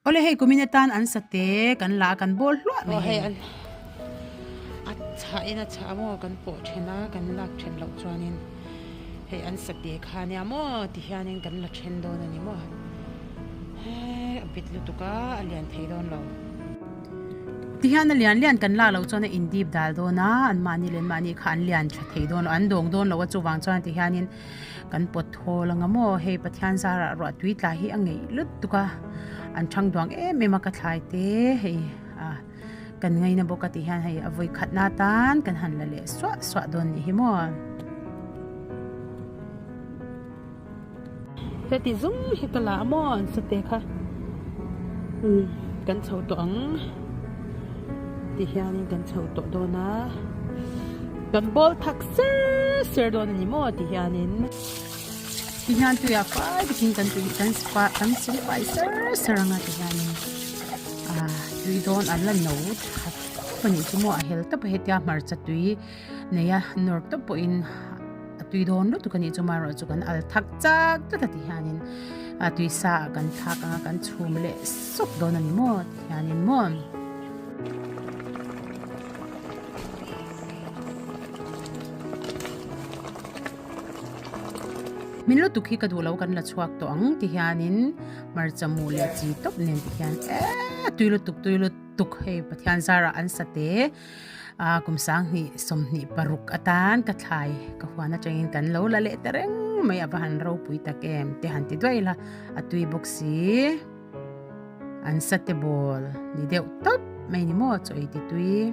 Awle hei kumin atan an sate kan la a kan bawl hluah mai hei. A chhah in a chhah maw kan pawh then a kan lak then loh chuanin hei an sate kha ania maw ti hianin kan la then dawn a ni maw he a bit lutuk a a lian thei dawn lo. Ti hian a lian lian kan lak loh chuan a in dip dal dawn a an mahni leh an mahni kha an lian tha thei dawn lo an dawng dawn lo a chuvang chuan ti hianin Kan pawt thawl anga maw hei Pathian zarah ruah tui tla hi a ngeih lutuk a, an thang duang em em a ka thlai te hei ah kan ngaina bawk a tih hian hei a vawi khatna atan kan han la leh suah suah dawn nih hi maw. Heti zum hi ka la a maw an sa te kha kan chho tawh ang ti hianin kan chho tawh dawn a. Kan bawl thak ser ser dawn a ni maw ti hianin. Ti hian tuiah fai takin kan tui kan spa kan sil fai ser ser anga ti hianin ah tui dawn an la no that khawp a nih chu maw a hel tawp a hetia hmarcha tui nei a nawr tawp pawhin a tui dawn lutuk a nih chu marawh chu kan al thak chak tlat a ti hianin a tui sa ah kan thlak anga kan chhum leh sawk dawn a ni maw ti hianin maw. Min lutuk hi ka duh lo kan la chhuak tawh ang ti hianin hmarcha mu leh chi tawp nen ti hian eee tui lutuk tui lutuk hei Pathian zarah an sa te ah kum sanghnih 26 atan ka thlai ka huan atangin kan lo la leh ta reng mai a va han ropui tak em te han ti duai ila a tui bawk si. An sate ball ni deuh tawp mai ni maw chaw ei ti tui.